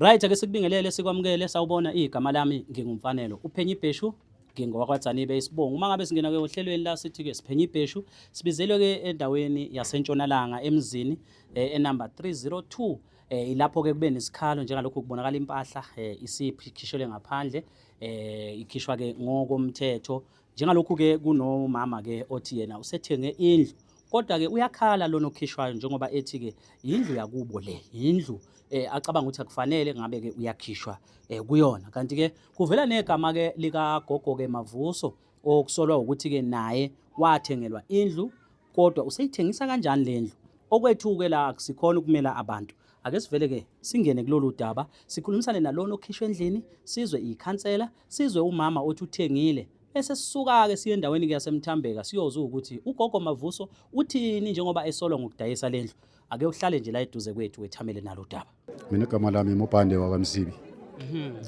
Right, ake sikubingelele, sikwamukele. Sawubona, igama lami nginguMfanelo uPhenye Ibheshu, ngingowakwaDzanibe isibongo. Uma ngabe singena ke ohlelweni la sithi ke siphenye ibheshu, sibizelwe ke endaweni yaseNtshonalanga emzini enumber 302, ilapho ke kube nesikhalo njengalokhu kubonakala impahla isiphishelwe ngaphandle, ikhishwa ke ngokomthetho. Njengalokhu ke kunomama ke othi yena usethenge indlu, kodwa ke uyakhala lona okhishwayo njengoba ethi ke indlu yakubo le, indlu acabanga ukuthi akufanele ngabe ke uyakhishwa kuyona. Kanti ke kuvela negama ke lika gogo ke Mavuso, okusolwa ukuthi ke naye wathengelwa indlu, kodwa useyithengisa kanjani le ndlu? Okwethu ke la akusikhona ukumela abantu. Ake sivele ke singene kulolu daba, sikhulumisane nalona okhishwe endlini, sizwe ikhansela, sizwe umama othi uthengile, bese sisuka ke siye endaweni ke yaseMthambeka, siyozwa ukuthi ugogo Mavuso uthini njengoba esolwa ngokudayisa lendlu. Ake uhlale nje la eduze kwethu, wethamele nalo daba. Mina igama lami Mobhande wakwaMsibi.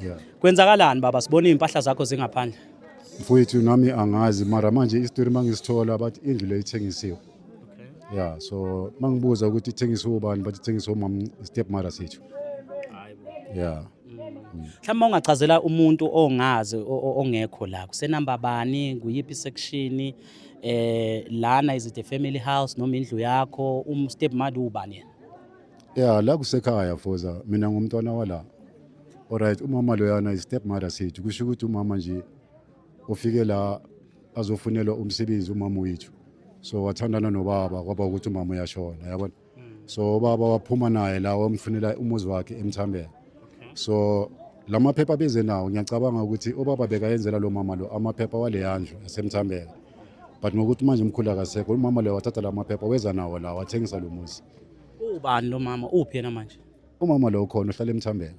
Yeah. Kwenzakalani baba, sibona iy'mpahla zakho zingaphandle? Mfowethu, nami angazi, mara manje isitori mangisithola bathi indlu le ithengisiwe. Yeah, so mangibuza ukuthi ithengiswe ubani, bathi ithengiswe umama, step mother sethu. Yeah. Mhlawumbe ungachazela umuntu ongazi, ongekho la, kusenamba bani, kuyiphi section lana? Is it a family house noma indlu yakho? Um step mother ubani yena? Yeah, la kusekhaya foza, mina ngumntwana wala. Alright, umama loyana is step mother sethu. Kusho ukuthi umama nje ufike la azofunelwa umsebenzi umama wethu. So wathandana nobaba, kwaba ukuthi umama uyashona, yabona. So ubaba waphuma naye la, wamfunela umuzi wakhe eMthambeka. So lamaphepha beze nawo, ngiyacabanga ukuthi ubaba bekayenzela lo mama lo amaphepha wale ndlu yaseMthambeka. But ngokuthi manje umkhulu akasekho, umama lo wathatha la maphepha, weza nawo la, wathengisa lo muzi. Ubani lo mama? Uphi yena manje? Umama lo ukhona, uhlala eMthambeka.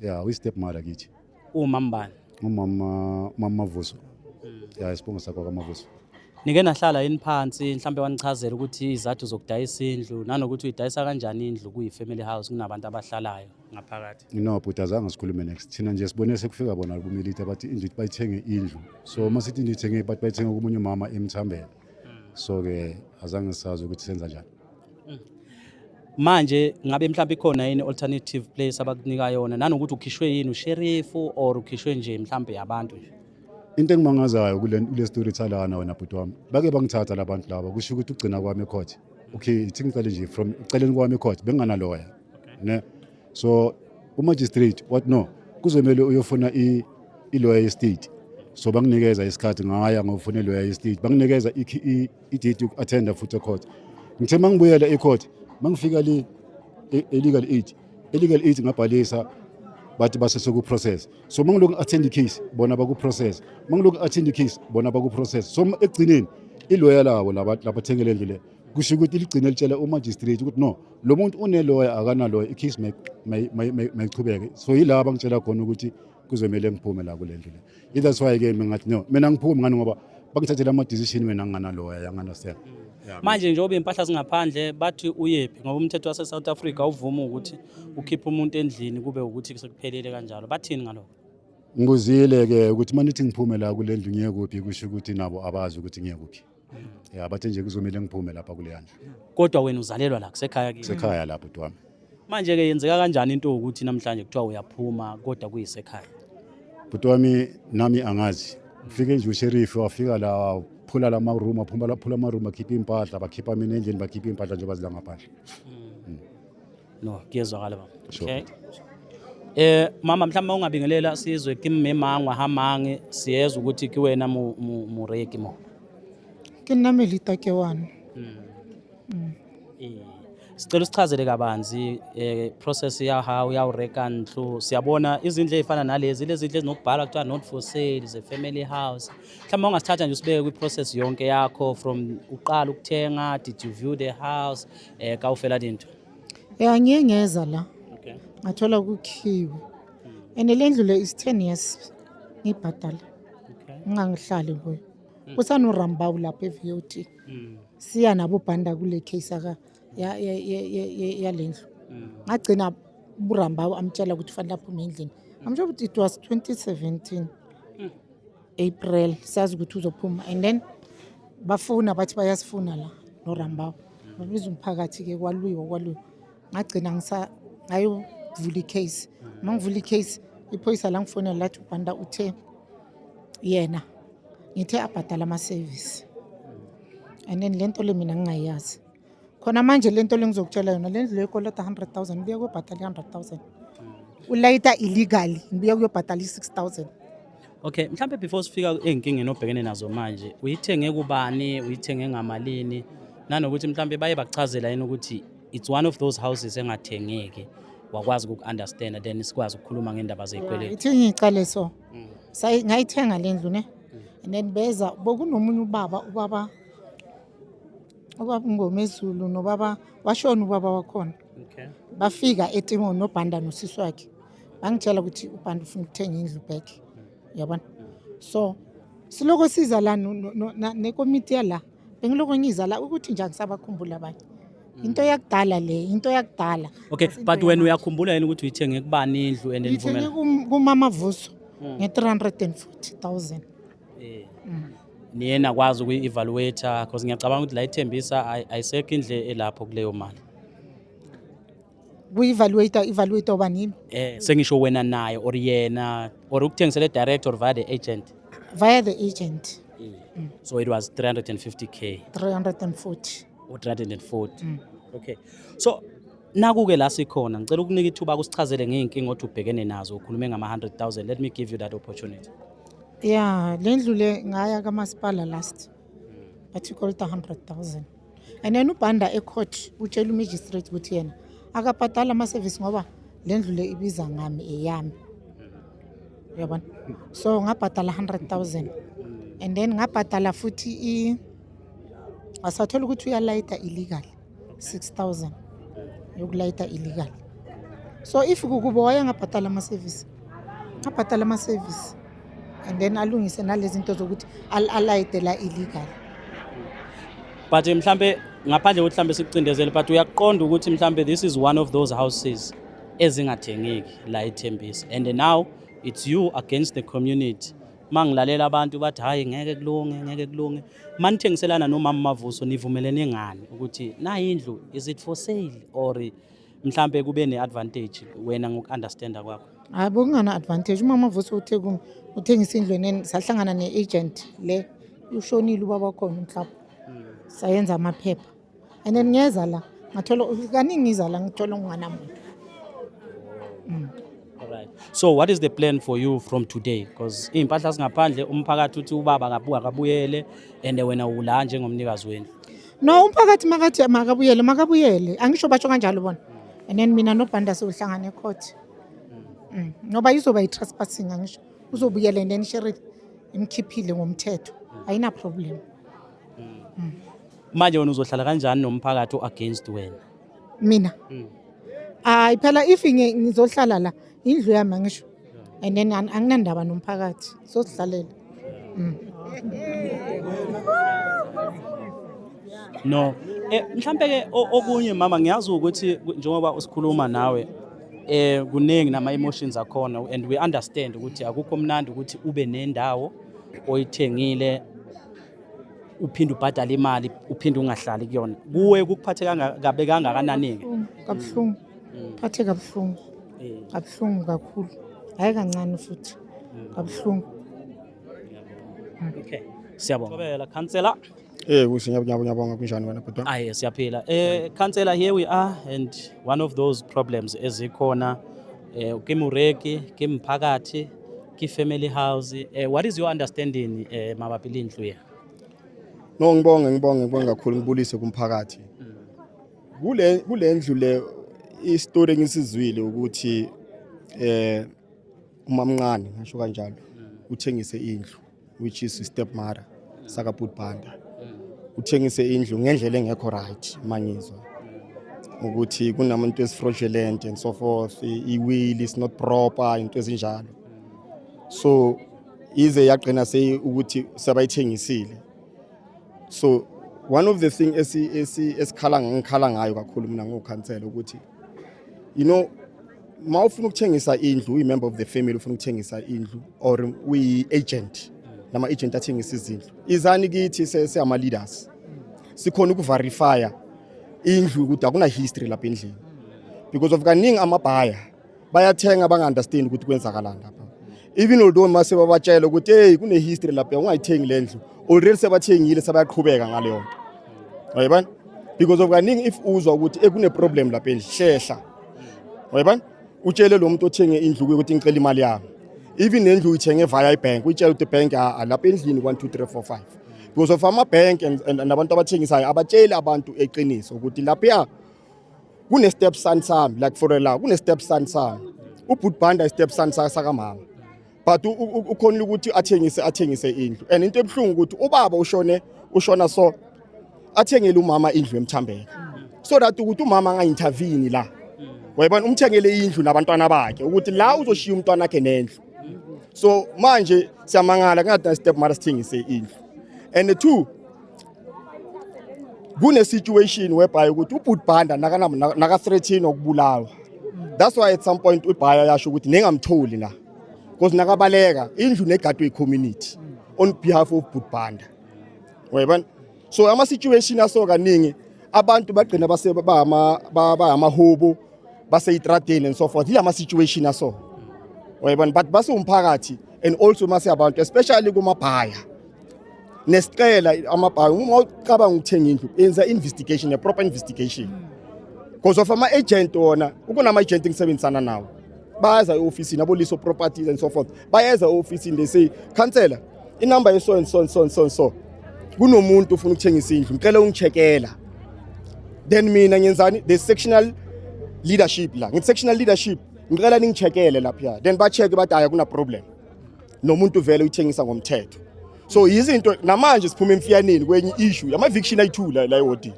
Yeah, uyi-step mother kithi. Umama bani? Umama, mama Mavuso. Yeah, isibongo sakho kaMavuso. Nike nahlala yini phansi, mhlambe wanichazela ukuthi izathu zokudayisa indlu, nanokuthi uyidayisa kanjani indlu kuyi-family house, kunabantu abahlalayo ngaphakathi? No but azange sikhulume next. Thina nje sibone sekufika bona kumilita, bathi indlu bayithenge indlu. So uma sithi indlu ithenge, bathi bayithenge komunye umama eMthambeka. So ke azange sazi ukuthi senza njani. Manje ngabe mhlawumbe ikhona yini alternative place abakunika yona, nanokuthi ukhishwe yini usheriff or ukhishwe nje mhlawumbe abantu nje? Into engimangazayo kule story thalana wena bhuti wami, bake bangithatha labantu laba, kusho ukuthi ugcina kwami ecourt. Okay, ithi ngicele nje from eceleni kwami ecourt bengana lawyer. Ne. So umagistrate what, no, kuzomele uyofuna i i-lawyer ye-state. So banginikeza isikhathi, ngaya ngofuna i-lawyer ye-state, banginikeza i-date yoku-attenda futhi ecourt. Ngithe mangibuyela ecourt, mangifika le e-legal aid, e-legal aid ngabhalisa, bathi baseseku-process. So mangilokhu ngi-attend i-case, bona baku-process, mangilokhu ngi-attend i-case, bona baku-process. So ekugcineni iloya labo laba labathengele ndlu le, kusho ukuthi ligcine litshela umagistrate ukuthi no, lo muntu uneloya, akanaloya, i-case mayichubeke. So yila bangitshela khona ukuthi kuzomele ngiphume la kule ndlu le. That's why ke mina ngathi no, mina ngiphume ngani, ngoba bangithathela ama-decision mina nginganaloya, yangi-understand? Yeah. Manje njengoba iy'mpahla zingaphandle, bathi uyephi? Ngoba umthetho wase-South Africa uvuma ukuthi ukhiphe umuntu endlini kube ukuthi sekuphelile kanjalo. Bathini ngalokho? Ngibuzile ke ukuthi uma nithi ngiphume la kule ndlu, ngiye kuphi? Kusho ukuthi nabo abazi ukuthi ngiye kuphi. Ya, bathe nje kuzomele ngiphume lapha kule ndlu. Kodwa wena uzalelwa la, kusekhaya kini? Kusekhaya lapho bhuti wami. Manje-ke yenzeka kanjani into ukuthi namhlanje kuthiwa uyaphuma kodwa kuyisekhaya? Bhuti wami, nami angazi. Ufike nje usheriff, wafika la, phula la maroom, aphuma phula amaroom, akhipha impahla, bakhipha mina endlini, bakhipha impahla njengoba zila ngaphandle. No, kuyezwakala baba. Sure. Okay. Mama, mhlawumbe ungabingelela sizwe ke mme mang wa ha mang, siyezwa ukuthi ke wena mo mo moreki mo. Ke nna Melita Kewane. Sicela usichazele kabanzi process ya how ya ureka ntlo. Siyabona izindlu ezifana nalezi, lezi zindlu ezinokubhala kuthiwa not for sale, ze family house. Mhlawumbe ungasithatha nje usibeke kwi process yonke yakho from uqala ukuthenga, did you view the house, kaufela dintho? Ya, ngiye ngeza la. Ngathola kukhiwe. And le ndlu le is 10 years ngibhadala. Ngingangihlali kuyo. KusanoRambawu lapha e-VOT. Siya nabo bhanda kule case aka ya ya ya ya- yale ndlu. Ngagcina uRambawu amtshela ukuthi fanele aphume endlini. I'm sure ukuthi it was 2017 April, sazi ukuthi uzophuma, and then bafuna, bathi bayasifuna la noRambawu. Babiza umphakathi ke, kwalwiwa, kwalwiwa. Ngagcina ngisa ngayo Ngavula i-case. Uma ngivula i-case, iphoyisa langifonela lathi uBhanda uthe yena ngithe abhadala ama-service, and then le nto le mina ngingayazi. Khona manje le nto le ngizokutshela yona, le ndlu lekolota 100 000, ngibuye kuyobhadala i-100 000. Ulayita illegally, ngibuye kuyobhadala i-6 000. Okay, mhlambe before sifika ey'nkingeni obhekene nazo manje, uyithenge kubani, uyithenge ngamalini, nanokuthi mhlambe baye bakuchazela yini ukuthi it's one of those houses engathengeki, wakwazi ukuku-understand, then sikwazi ukukhuluma ngendaba zey'kweletu. Ithi ngiyicale so. Ngayithenga le ndlu ne, and then beza bokunomunye ubaba, ubaba Ngomezulu, nobaba washona, ubaba wakhona. Bafika eTimon noBhanda nosisi wakhe, bangitshela ukuthi uBhanda ufuna ukuthenga indlu back, yabona. So siloko siza la nekomiti yala, bengiloko ngiza la ukuthi nje angisabakhumbula abanye, into yakudala le, into yakudala. Okay, but wena uyakhumbula yini ukuthi uyithenge kubani indlu and Ngithenge nivumela? Kumama Vuso nge-340 000. Niye nakwazi ukuyi-evaluate, because ngiyacabanga ukuthi la ithembisa ayisekho indle elapho kuleyo mali. Kuyi-evaluate, evaluate obani, yimi? Sengisho wena naye or yena or ukuthengisele direct or via the agent. Via the agent. So it was 350K? 340. Or 340. Okay, so naku-ke la sikhona, ngicela ukunika ithuba kusichazele ngey'nkinga othi ubhekene nazo. Ukhulume ngama-100 000, let me give you that opportunity. Ya, le ndlu le ngaya kamasipala last, bathi ikolota 100 000, and then uBhanda e-court utshela u-magistrate ukuthi yena akabhadali ama-service ngoba le ndlu le ibiza ngami, eyami, uyabona. So ngabhadala 100 000, and then ngabhadala futhi asathola ukuthi uyalayita illegal, 6000 yokulayita illegal. So if kukubo wayengabhadala ama-service, ngabhadala ama-service and then alungise nalezi zinto zokuthi alayite la illegal. But mhlambe ngaphandle kokuthi mhlambe sikucindezele, but uyaqonda ukuthi mhlambe this is one of those houses ezingathengeki la eThembisa, and now it's you against the community. Mangilalela abantu bathi hayi, ngeke kulunge, ngeke kulunge. Manithengiselana nomama Mavuso, nivumelene ngani ukuthi nayi indlu, is it for sale or mhlambe kube ne-advantage wena ngoku-understanda kwakho? Hayi, bokungana advantage. Umama Vuso uthe kum uthengisa indlu, and then sahlangana ne-agent le, ushonile ubaba wakhona umhlaba, sayenza amaphepha, and then ngeza la ngathola kaningi, ngiza la ngithola kunganamuntu. Alright. So what is the plan for you from today? Because iy'mpahla zingaphandle, umphakathi uthi ubaba akabuyele, and wena ula njengomnikazi wendlu. No, umphakathi makathi makabuyele, makabuyele, angisho basho kanjalo bona, and then mina noBhanda siyohlangana e-court. Ngoba izoba i-trespassing, angisho uzobuyela, and then sheriff imkhiphile ngomthetho, ayina problem. Manje wena uzohlala kanjani nomphakathi o-against wena? Mina, hayi phela, if ngizohlala la, indlu yami, angisho, and then anginandaba nomphakathi, sosihlalela. No. Mhlambe ke okunye mama, ngiyazi ukuthi njengoba usikhuluma nawe kuningi nama emotions akhona, and we understand ukuthi akukho mnandi ukuthi ube nendawo oyithengile, uphinde ubhadale imali, uphinde ungahlali kuyona. Kuwe kukuphathe kabe kangakanani ke? Kabuhlungu, phathe kabuhlungu, kabuhlungu kakhulu, hayi kancane futhi, kabuhlungu. Okay. Siyabonga. Thobela, councillor. Kuhle, ngiyabonga, kunjani wena bhuti? Aye, siyaphila. Councillor, here we are, and one of those problems ezikhona, ke moreki, ke mphakathi, ke family house. What is your understanding mabapi le ntlo ya? No, ngibonge kakhulu, ngibulise kumphakathi. Kule ndlu le, i-story engisizwile ukuthi umamncane, ngisho kanjalo, uthengise indlu, which is step mother saka Banda. Uthengise indlu ngendlela engekho right, mangizwa ukuthi kunamuntu esi-fraudulent and so forth, i-will is not proper, into ezinjalo. So ize yagcina sey ukuthi sebayithengisile. So one of the thing esi esi esikhala ngikhala ngayo kakhulu mina ngokhansela ukuthi ma ufuna ukuthengisa indlu, uyi-member of the family, ufuna ukuthengisa indlu or uyi-agent, nama-agent athengisa izindlu, izani kithi siyama-leaders, sikhona uku-verifya indlu ukuthi akuna history lapha endlini, because of kaningi amabhaya Bayathenga banga-understand ukuthi kwenzakalani lapha, even although mase babatshela ukuthi, "Hey, kune-history lapha, ungayithengi le ndlu." Already sebathengile, sebayaqhubeka ngaleyo nto, uyayibona? Because of kaningi if uzwa ukuthi kune-problem lapha endlu, hlehla, uyayibona, utshele lo muntu othenge indlu kuye ukuthi, "Ngicela imali yami." Even nendlu uyithenge via ibank, uyitshele ukuthi ibhank lapha endlini 1 2 3 4 5, because of ama-bank and nabantu abathengisayo abatsheli abantu eqiniso ukuthi lapha kune-step son sami. Like for la kune-step son sami, ubhut Banda, i-step son sakamama, but ukhonile ukuthi athengise indlu. And into ebuhlungu ukuthi ubaba ushone, ushona, so athengele umama indlu eMthambeka so that ukuthi umama anga-intervene la, wayibona, umthengele indlu nabantwana bakhe, ukuthi la uzoshiya umntwana wakhe nendlu. So manje siyamangala kungathi step mother sithengise indlu. And two, kune situation whereby ukuthi ubhut Banda naka threaten ukubulawa. That's why at some point ubhaya yasho ukuthi ningamtholi la, because nakabaleka indlu negadwe i-community on behalf of Bhut Banda, uyayibona? So ama situation aso kaningi abantu bagcina base bahama bayamahubo baseyitradeni and so forth, ilama situation aso, uyayibona? But basiwumphakathi and also mase abantu, especially kumabhaya, nesicela amabhaya, uma ucabanga ukuthenga indlu, yenza investigation, a proper investigation, because of ama-agent wona, ukunama-agent engisebenzisana nawo, bayaza e-ofisini, aboliso properties and so forth, bayeza e-ofisini, they say, "Councillor, inumber ye-so and so and so and so and so, kunomuntu ufuna ukuthengisa indlu, ngicela ungicheckela." Then mina ngenzani? The sectional leadership la, ngithi, "Sectional leadership, ngicela ningicheckele lapha." Then ba-check, bathi, "Hayi, akuna problem, nomuntu vele uyithengisa ngomthetho." So izinto namanje siphuma emfiyaneni kwenye issue ama-eviction ayi-two la ewodini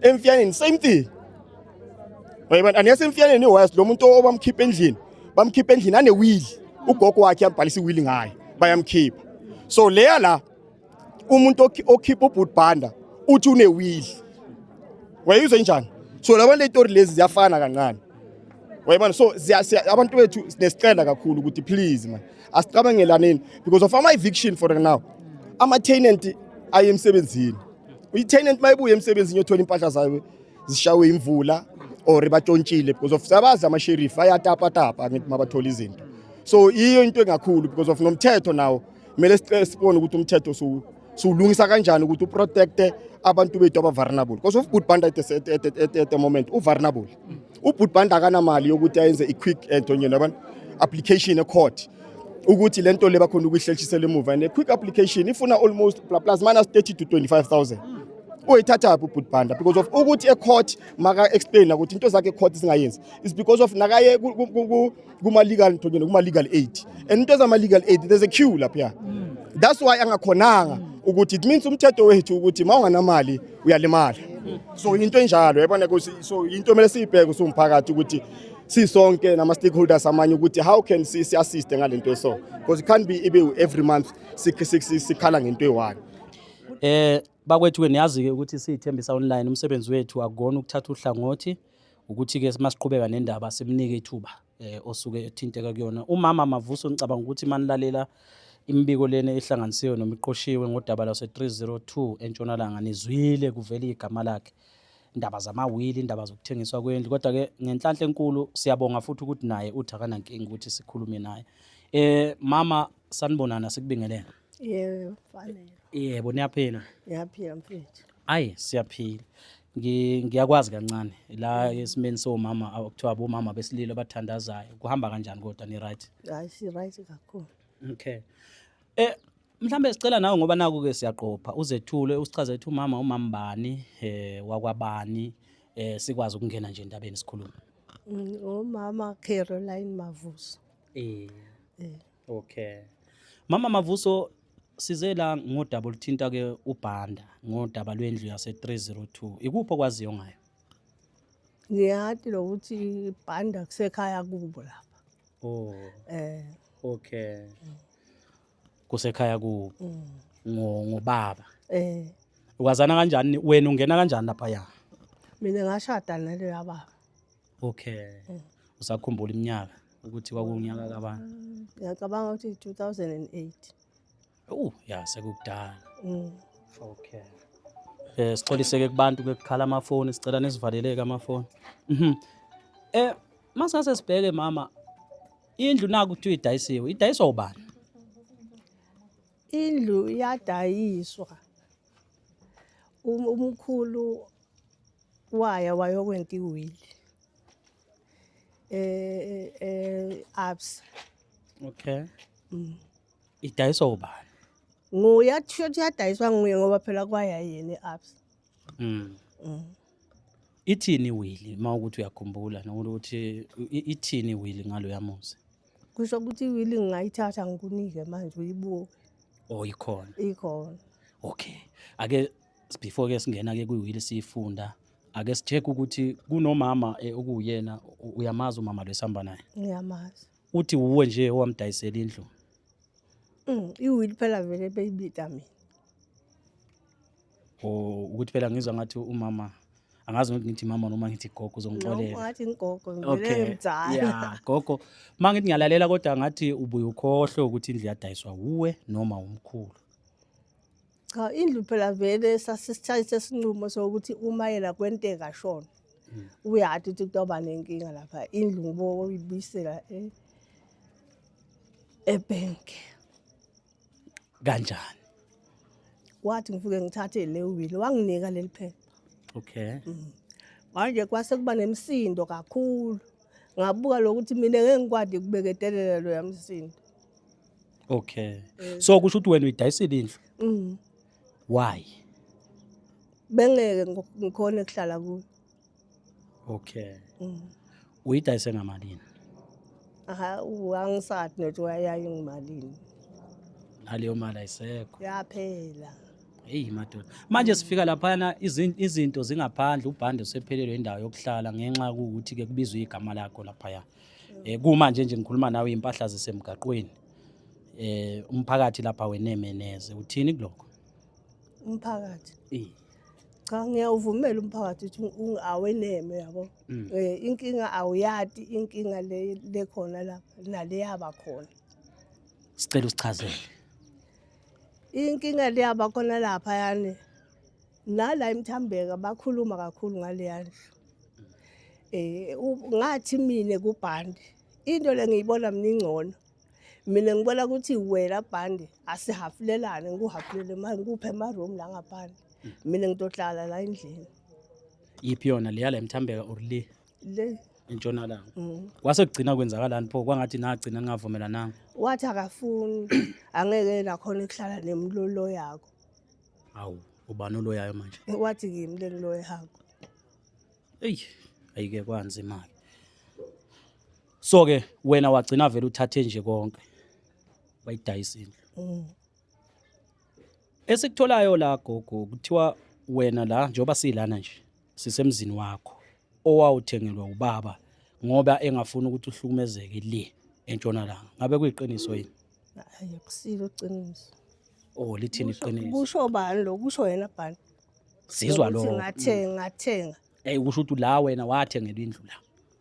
emfiyaneni, same thing, uyayibona? And yasemfiyaneni iwest, lo muntu obamkhipha endlini, bamkhipha endlini ane-will, ugogo wakhe yambhalisa i-will ngaye, bayamkhipha. So leya la umuntu okhipha ubhut Banda uthi une-will, wayizwe njani? So laba le story lezi ziyafana kancane, uyayibona? So abantu bethu sinesicela kakhulu ukuthi please man, asicabangelaneni, because of ama-eviction for now, ama-tenant aye emsebenzini, i-tenant mayibuye emsebenzini yothola impahla zayo zishawe imvula or batshontshile, because of siyabazi ama-sheriff ayatapatapa, ngithi mabathola izinto. So iyo into engakhulu, because of nomthetho nawo kumele sibone ukuthi umthetho siwulungisa kanjani ukuthi uprotecte abantu bethu aba-vulnerable, because of Bhut Banda at the moment u-vulnerable. UBhut Banda akanamali yokuthi ayenze i-quick ento yabona, application e-court ukuthi le nto le bakhona ukuyihlehlisela emuva. And a quick application ifuna almost plus minus 30 to 25,000. Uyithatha phi uBhut Banda? Because of ukuthi e-court maka-explain ukuthi into zakhe e-court singayenzi is because of nakaye kuma-legal ntonyeni, kuma-legal aid, and into zama-legal aid, there's a queue lapha. That's why angakhonanga ukuthi, it means umthetho wethu ukuthi ma unganamali uyalimala. So into enjalo, yabona, so into emele siyibheke siwumphakathi ukuthi sisonke nama-stakeholders amanye ukuthi how can si-assiste ngale nto eso, because it can't be ibe every month sikhala ngento eyi-one. Bakwethu ke, niyazi ke ukuthi siyithembisa online, umsebenzi wethu akukona ukuthatha uhlangothi, ukuthi ke masiqhubeka nendaba simnike ithuba osuke ethinteka kuyona. Umama Mavuso, ngicabanga ukuthi manilalela imibiko lena ehlanganisiwe noma iqoshiwe ngodaba lwase 302 eNtshonalanga, nizwile kuvela igama lakhe, indaba zama-will, indaba zokuthengiswa kwendlu. Kodwa ke ngenhlanhla enkulu siyabonga futhi ukuthi naye uthi akanankinga ukuthi sikhulume naye. Mama, sanibonana, sikubingelele. Yebo, fanele. Yebo, niyaphila? Ngiyaphila, mfethu. Ayi, siyaphila. Ngiyakwazi kancane la esimeni somama okuthiwa abomama besililo abathandazayo. Kuhamba kanjani kodwa, ni right? Hayi, si right kakhulu. Okay. Mhlambe sicela nawe, ngoba naku ke siyaqopha, uzethule, usichaze ukuthi umama umambani, wakwabani, sikwazi ukungena nje endabeni sikhulume. Umama Caroline Mavuso. Okay. Mama Mavuso, size la ngodaba oluthinta ke uBhanda, ngodaba lwendlu yase 302. Ikuphi okwaziyo ngayo? Ngiyati lokuthi Bhanda kusekhaya kubo lapha. Oh. Okay. Kusekhaya kubo. Ngobaba. Ukwazana kanjani wena, ungena kanjani lapha ya? Mina ngashada naleya baba. Okay. Usakhumbula iminyaka ukuthi kwakunyaka kabani? Ngiyacabanga ukuthi 2008. Ya, sekukudala. Okay. Sixoliseke kubantu bekukhala amafoni, sicela nisivaleleke amafoni. Masase sibheke mama. Indlu naku kuthiwa idayisiwe, idayiswa ubani? Indlu iyadayiswa. Umkhulu waya wayokwenta iwili absa. Okay. Idayiswa ubani? Nguye athi yadayiswa nguye ngoba phela kwaya yena e-absa. Ithini iwili uma ukuthi uyakhumbula nokuthi ithini iwili ngaloya muzi? Kusho ukuthi iwili ngingayithatha ngikunike manje uyibuke. Oh, ikhona. Ikhona. Okay. Ake before ke singena ke kwiwili siyifunda, ake si-check ukuthi kunomama okuwuyena uyamazi umama lo esihamba naye. Ngiyamazi. Uthi uwe nje owamdayisela indlu. Iwili phela vele beyibita mina. O ukuthi phela ngizwa ngathi umama, angazi ukuthi ngithi mama noma ngithi gogo, uzongixolela. Noma ngathi ngigogo, ngivele ngimdala. Yeah, gogo. Uma ngithi ngiyalalela kodwa ngathi ubuye ukhohlwe ukuthi indlu yadayiswa wuwe noma umkhulu. Cha, indlu phela vele sasisithathe isinqumo sokuthi uma yena kwenteka shona, uyati ukuthi kutoba nenkinga lapha, indlu ngibo uyibuyisela ebhenki. Kanjani? Wathi ngifike ngithathe le wili, wanginika leli phepha. Manje kwase kuba nemisindo kakhulu. Ngabuka lokuthi mina ngeke ngikwadi ukubeketelela loya msindo. Okay. So kusho ukuthi wena uyidayisile indlu? Mm. Why? Bengeke ngikhone ukuhlala kuyo. Okay. Uyidayise ngamalini? Aha, angisathi nokuthi wayayi ngimalini. Naleyo mali ayisekho. Yaphela. Hey madoda. Manje sifika laphana izinto zingaphandle, ubhande usephelelwe indawo yokuhlala ngenxa ukuthi ke kubizwa igama lakho laphaya. Kumanje nje ngikhuluma nawe impahla zisemgaqweni. Umphakathi lapha wenemeneze uthini kulokho? Umphakathi. Cha, ngiyawuvumela umphakathi ukuthi aweneme yabo. Inkinga awuyati, inkinga le lekhona lapha nale yaba khona. Sicela usichazele. Inkinga le yaba khona lapha yani nala eMthambeka bakhuluma kakhulu ngaleya ndlu. Ngathi mina kubhandi into le ngiyibona mina ingcono. Mina ngibona ukuthi wena bhandi asihafulelane, ngikuhafulele manje ngikuphe ama-room la ngaphandle. Mina ngitohlala la endlini. Yiphi yona leya la eMthambeka or le? Le. Entshonalanga. Kwase kugcina kwenzakalani pho, kwangathi nagcina ningavumelananga? Wathi akafuni, angeke nakhona ukuhlala nemlolo yakho. Hawu, ubani oloyayo manje? Wathi kimi lelo yakho. Eyi, ayike kwanzima ke. So ke wena wagcina vele uthathe nje konke. Wayidayisa indlu. Esikutholayo la gogo kuthiwa wena la njengoba silana nje sisemzini wakho owawuthengelwa ubaba ngoba engafuni ukuthi uhlukumezeke le entshonalanga. Ngabe kuyiqiniso yini? Hayi, akusilo iqiniso. Oh, lithini iqiniso? Kusho bani lo? Kusho yena bani? Sizwa Ukuthi lo. Ngathenga, ngathenga. Kusho ukuthi la wena wathengelwa indlu la.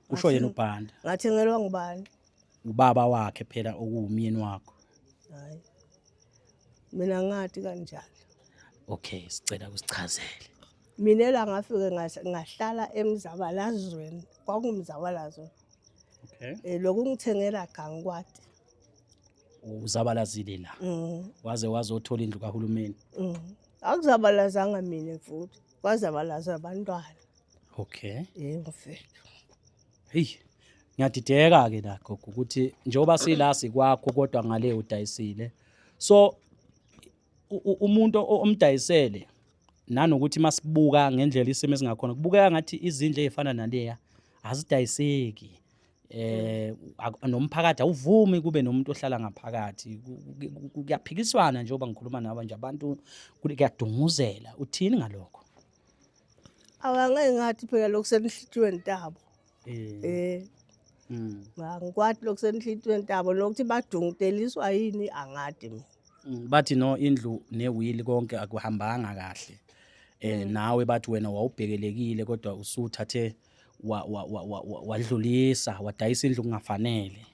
Kusho yena uBhanda. Ngathengelwa ngubani? Ubaba wakhe phela okuwumyeni wakho. Hayi. Mina ngathi kanjalo. Okay, sicela kusichazele. Mina la ngafike ngahlala emzabalazweni, kwakungumzabalazo. Lokhu ngithengela gangikwati. Uzabalazile la. Waze wazothola indlu kahulumeni. Akuzabalazanga mina futhi, kwazabalaza abantwana. Yebo mfethu. Hey, ngiyadideka ke la gogo ukuthi njengoba sila sikwakho kodwa ngale udayisile. So umuntu omdayisele nanokuthi masibuka ngendlela isimo esingakhona kubukeka ngathi izindlu ezifana naleya azidayiseki. Nomphakathi awuvumi kube nomuntu ohlala ngaphakathi. Kuyaphikiswana njengoba ngikhuluma nawe nje, abantu kuyadunguzela. Uthini ngalokho? Awangeke ngathi phela lokhu senhlitiyweni tabo. Angikwati lokhu senhlitiyweni tabo, nokuthi badunguteliswa yini angadi mina. Bathi no indlu newili konke akuhambanga kahle. Nawe bathi wena wawubhekelekile kodwa usuthathe wadlulisa wadayisa indlu kungafanele.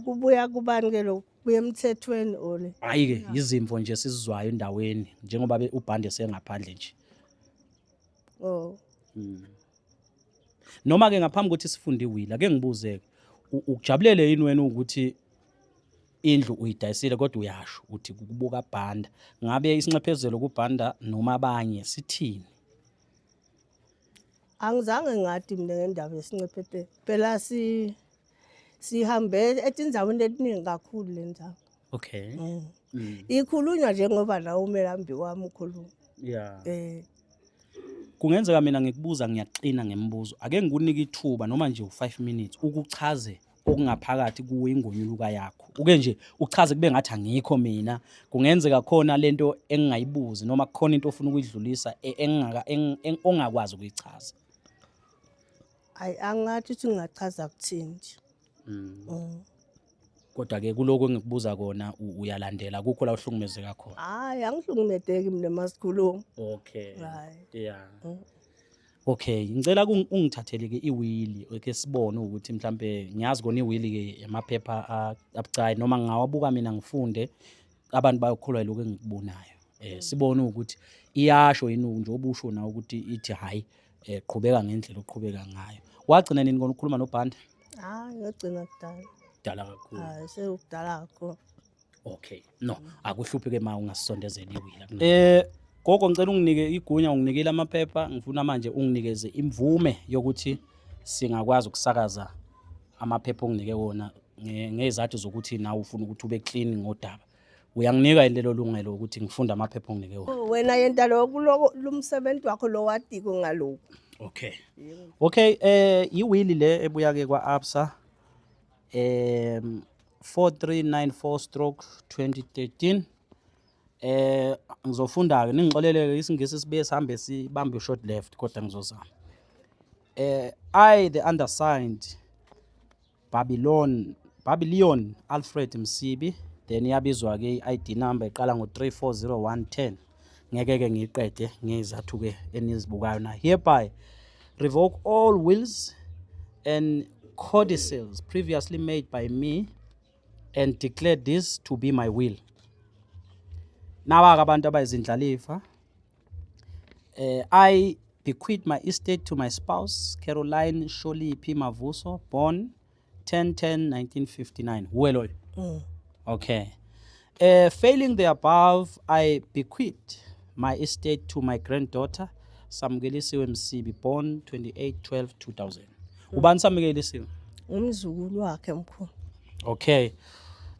Kubuya kubani ke lokhu? Kubuya emthethweni ole? Hayi ke izimvo nje sizizwayo endaweni njengoba ubhande sengaphandle nje. Noma ke ngaphambi kokuthi sifunde iwili, ake ngibuze ke. Ukujabulele yini wena ukuthi indlu uyidayisile, kodwa uyasho uthi kukubuka Bhanda? Ngabe isinxephezelo kuBhanda noma abanye sithini? Angizange ngathi mina ngendaba yesincephetelo. Phela sihambe etindzaweni letiningi kakhulu le ndzawo. Ikhulunywa njengoba nawe umelambi wami ukhuluma. Kungenzeka mina ngikubuza ngiyaqina ngemibuzo. Ake ngikunike ithuba noma nje u5 minutes ukuchaze okungaphakathi kuwe, ingonyuluka yakho. Uke nje uchaze kube ngathi angikho mina. Kungenzeka khona lento engingayibuzi noma kukhona into ofuna ukuyidlulisa engingaka ongakwazi ukuyichaza. Ayi, angathi ukuthi ngingachaza kuthini nje. Kodwa ke kuloko engikubuza kona uyalandela, kukho la uhlukumezeka khona? Hayi, angihlukumedeki mina masikhuluma. Hayi. Okay, ngicela ungithathele ke iwili eke sibone ukuthi mhlambe ngiyazi kona iwili ke amaphepha abucayi, noma ngingawabuka mina ngifunde, abantu bayokholwa lokho engikubonayo. Sibone ukuthi iyasho yini nje obusho na ukuthi ithi hayi, qhubeka ngendlela oqhubeka ngayo. Wagcina nini kona ukukhuluma noBhanda? Hayi, ngagcina kudala. Kudala kakhulu. Hayi, sekudala kakhulu. Okay. No, akuhluphi ke ma ungasondezela iwili. Gogo, ngicela unginike igunya, unginikile amaphepha, ngifuna manje unginikeze imvume yokuthi singakwazi ukusakaza amaphepha onginike wona ngezathu zokuthi nawe ufuna ukuthi ube clean ngodaba. Uyanginika yini lelo lungelo ukuthi ngifunde amaphepha onginike wona? Wena yenta lokhu lumsebenzi wakho lo watiko ngalokhu. Okay, iwili le ebuya ke kwa Absa 4394/2013. Ngizofunda ke, ningixolele isingisi sibuye sihambe sibambe short left, kodwa ngizozama. I, the undersigned, Babylon Alfred Msibi, then iyabizwa ke i-ID number iqala ngo-340110, ngeke ke ngiyiqede ngezathu ke enizibukayo na, hereby revoke all wills and codicils previously made by me and declare this to be my will. Nawa-ke abantu abayizindlalifa. I bequeath my estate to my spouse, Caroline Sholipi Mavuso, born 10/10/1959. Wuwe loyo? Mm. Okay. Failing the above, I bequeath my estate to my granddaughter, Samukelisiwe Msibi, born 28/12/2000. Ubani Samukelisiwe? Umzukulu wakhe, mkhulu. Okay.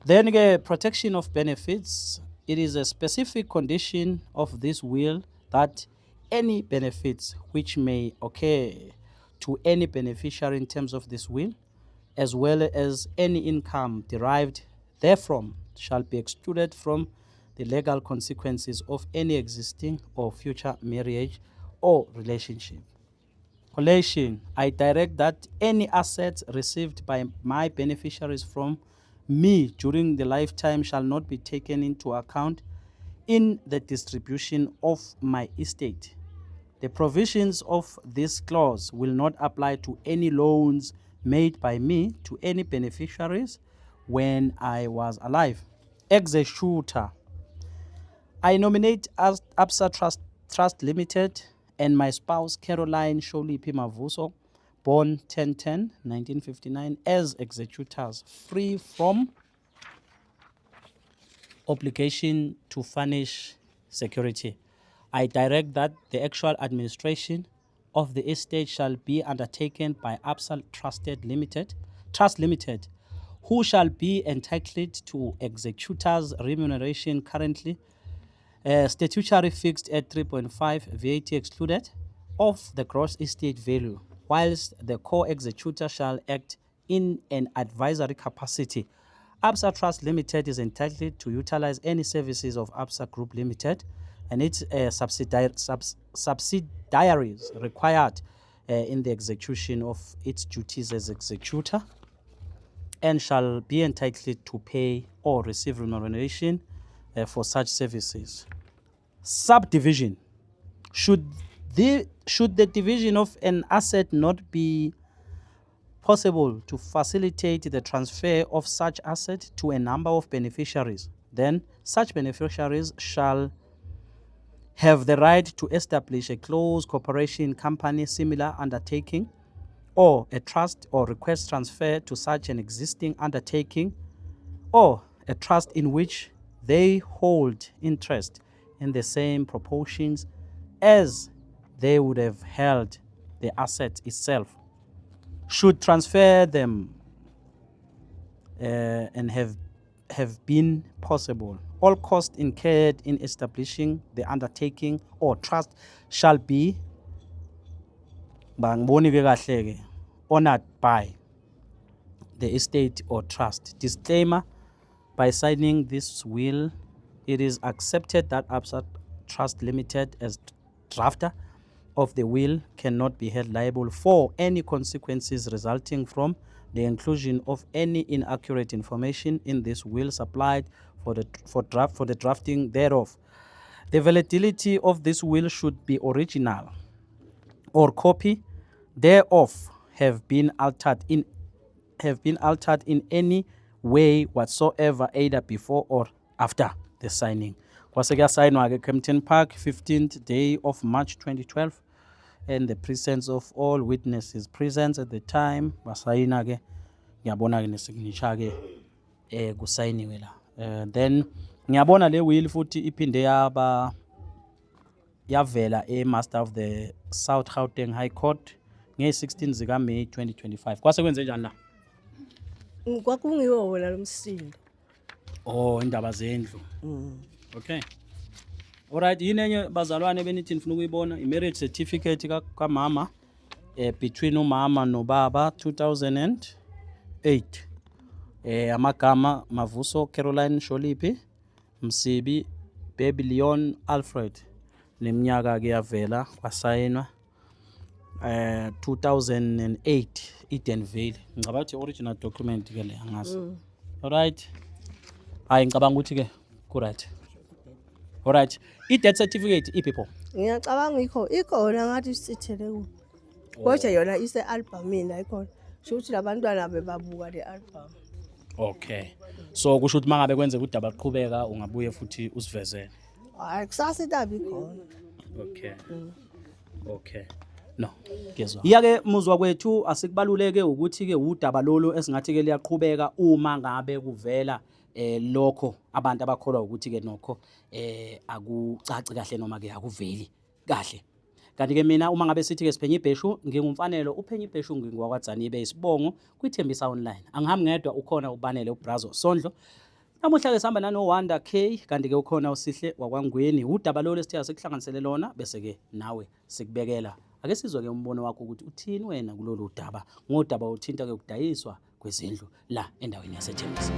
Then ke, protection of benefits. It is a specific condition of this will that any benefits which may occur to any beneficiary in terms of this will, as well as any income derived therefrom, shall be excluded from the legal consequences of any existing or future marriage or relationship. Collation, I direct that any assets received by my beneficiaries from me during the lifetime shall not be taken into account in the distribution of my estate. The provisions of this clause will not apply to any loans made by me to any beneficiaries when I was alive. Executor. I nominate as Absa Trust Limited and my spouse Caroline Sholipi Mavuso, born 10/10/1959, as executors, free from obligation to furnish security. I direct that the actual administration of the estate shall be undertaken by Absa Trust Limited, who shall be entitled to executors remuneration currently statutory fixed at 3.5, VAT excluded, of the gross estate value, whilst the co-executor shall act in an advisory capacity. Absa Trust Limited is entitled to utilize any services of Absa Group Limited and its subsidiaries required in the execution of its duties as executor, and shall be entitled to pay or receive remuneration for such services. Subdivision. Should the division of an asset not be possible to facilitate the transfer of such asset to a number of beneficiaries, then such beneficiaries shall have the right to establish a close corporation, company, similar undertaking, or a trust or request transfer to such an existing undertaking or a trust in which they hold interest in the same proportions as they would have held the asset itself, should transfer them and have been possible. All costs incurred in establishing the undertaking or trust shall be, bangiboni ke kahle ke, honored by the estate or trust. Disclaimer: by signing this will, it is accepted that Absa Trust Limited, as drafter of the will, cannot be held liable for any consequences resulting from the inclusion of any inaccurate information in this will supplied for the drafting thereof. The validity of this will should be original or copy thereof have been altered in any way whatsoever, either before or after the signing. Kwase kuyasayinwa ke, Kempton Park, 15th day of March 2012, and the presence of all witnesses present at the time. Basayina ke, ngiyabona ke nesignature ke, kusayiniwe la. Then ngiyabona le will futhi iphinde yaba yavela e-Master of the South Gauteng High Court nge-16 zika May 2025. Kwase kwenze njani la? Kwakungiwo wona lo msindo. Oh, indaba zendlu. Okay, alright. Yini enye, bazalwane, benithi nifuna ukuyibona? I-marriage certificate kamama, between umama nobaba, 2008. Amagama Mavuso Caroline Sholipi Msibi, Baby Leon Alfred. Neminyaka ke yavela, kwasayinwa 2008, Edenvale. Ngicabanga ukuthi original document ke le, angazi. Alright, hayi, ngicabanga ukuthi ke ku right. Alright, i-death certificate iphi pho? Ngiyacabanga ikho ikhona, ngathi sithele ku. Kodwa yona ise-albumini, ayikhona. Kusho ukuthi labantwana bebabuka le album. Okay, so kusho ukuthi mangabe kwenzeka udaba luqhubeka, ungabuye futhi usivezele? Hayi, kusasa itabi ikhona. Okay, no, ngiyezwa. Iya-ke, muzwa kwethu, asikubaluleke ukuthi-ke udaba lolu esingathi-ke liyaqhubeka uma ngabe kuvela lokho abantu abakholwa ukuthi-ke nokho akucaci kahle noma ke akuveli kahle. Kanti-ke mina, uma ngabe sithi-ke siphenye ibheshu, nginguMfanelo uphenye ibheshu, ngingowakwaDzanibe isibongo, kwiThembisa Online. Angihambi ngedwa, ukhona uBanele uBrazo Sondlo. Namuhla-ke sihamba nanoWanda K, kanti-ke ukhona uSihle wakwaNgweni. Udaba lolu esithe asikuhlanganisele lona, bese-ke nawe sikubekela. Ake sizwe-ke umbono wakho ukuthi uthini wena kulolu daba, ngodaba othinta-ke ukudayiswa kwezindlu la endaweni yaseThembisa.